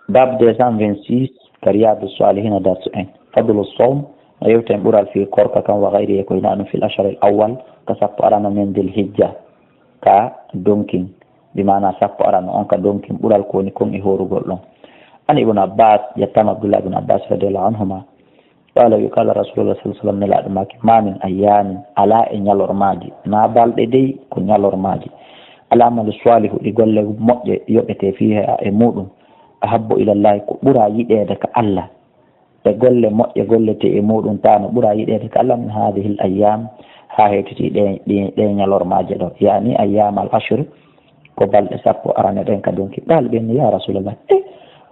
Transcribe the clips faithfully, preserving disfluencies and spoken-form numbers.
Bab deux cent vingt-six, ka Riyadu Salihina, darsu en. Fadlu sawm, no yewten ɓural fii korka kan, wa gayri, e ko hinaa ɗun, fil ashhuril awwal, ka sappo arano men Dil Hijja, ka donkin, bi maana sappo arano on ka donkin, ɓural ko woni kon e hoorugol ɗon. An Ibn Abbas, yettaama Abdullah ibn Abbas radiyallahu anhuma, qala, wi, qala Rasulullah sallallahu alaihi wasallam, Nelaaɗo maaki, ma min ayyamin, alaa e ñalormaaji, naa balɗe dey, ko ñalormaaji, al amalu salihu, ɗi golle moƴƴe yoɓetee, fiiha, e muɗum, ahabbu ilallahi, ko ɓura yiɗeede ka Allah, e golle moƴƴe golletee e muɗum, taa no ɓura yiɗeede ka Allah, min hadihil ayyam, haa hewtiti ɗe, ɗe, ɗe ñalormaaje ɗo, yaani ayyamal ashri, ko balɗe sappo arane ɗen ka donki. Qalu, ɓe inni, ya Rasulallah, e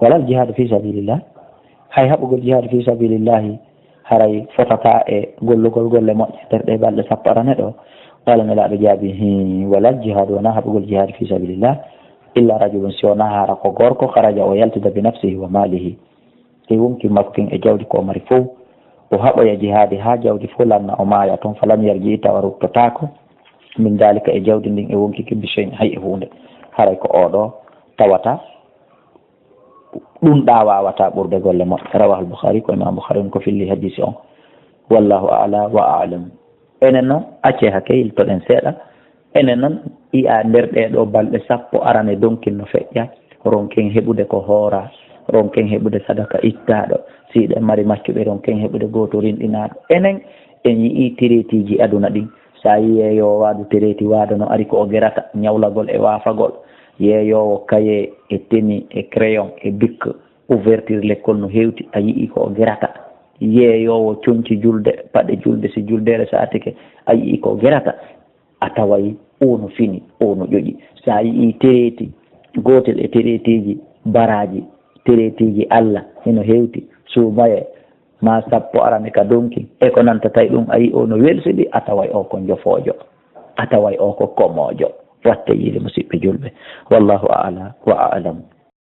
walal jihadu fi sabilillah, hay haɓugol jihadu fi sabilillahi haray fotataa e gollugol golle moƴƴe nder ɗe balɗe sappo arane ɗo? Qala, Nelaaɗo jaabi, hi, walal jihadu, wonaa haɓugol jihadu fi sabilillah, illa rajulun, si wonaa hara ko gorko, kharaja, o yaltida, bi nafsihi wa malihi, e wonki makko kin e jawdi ko o mari fow, o haɓoya jihaadi haa jawdi fow lanna, o maaya ton, falam yarji, tawa ruttotaako, min daalika, e jawdi ndin e wonki kin, bi shay'in, hay e huunde. Haray ko oo ɗoo tawata ɗun ɗaa waawataa ɓurde golle moƴƴe. Rawahul Bukhari, ko Imam Bukhari on ko filli hadiisi on. Wallahu a'la wa a'lam. Enen non, accee hake, yiltoɗen seeɗa. Enen non, yi'aa nder ɗee ɗoo balɗe sappo arane donkin no feƴƴa, ronken heɓude ko hooraa, ronken heɓude sadaka ittaaɗo, si hiɗen mari maccuɓe, ronken heɓude gooto rinɗinaaɗo. Enen, en yi'ii tereetiiji aduna ɗin, si a yi'ii yeeyoowo waadu tereeti waado no ari ko o gerata, ñawlagol e waafagol, yeeyoowo kayee e teni e crayon e bic, ouverture lekkol no hewti, a yi'ii ko o gerata. Yeeyoowo conci julde, paɗe julde, si juldeere saatike, a yi'ii ko o gerata. A taway oo no fini, oo no ƴoƴi. Si a yi'ii tereeti, gootel e tereetiiji baraaji, tereetiiji Alla, hino hewti, suumayee, maa sappo arane ka donki, e ko nantata e ɗun, a yi'ii oo no welsidi, a taway oo ko njofoojo, a taway oo ko komoojo. Watte yiide, musiɓɓe julɓe. Wallahu a'la wa a'lam.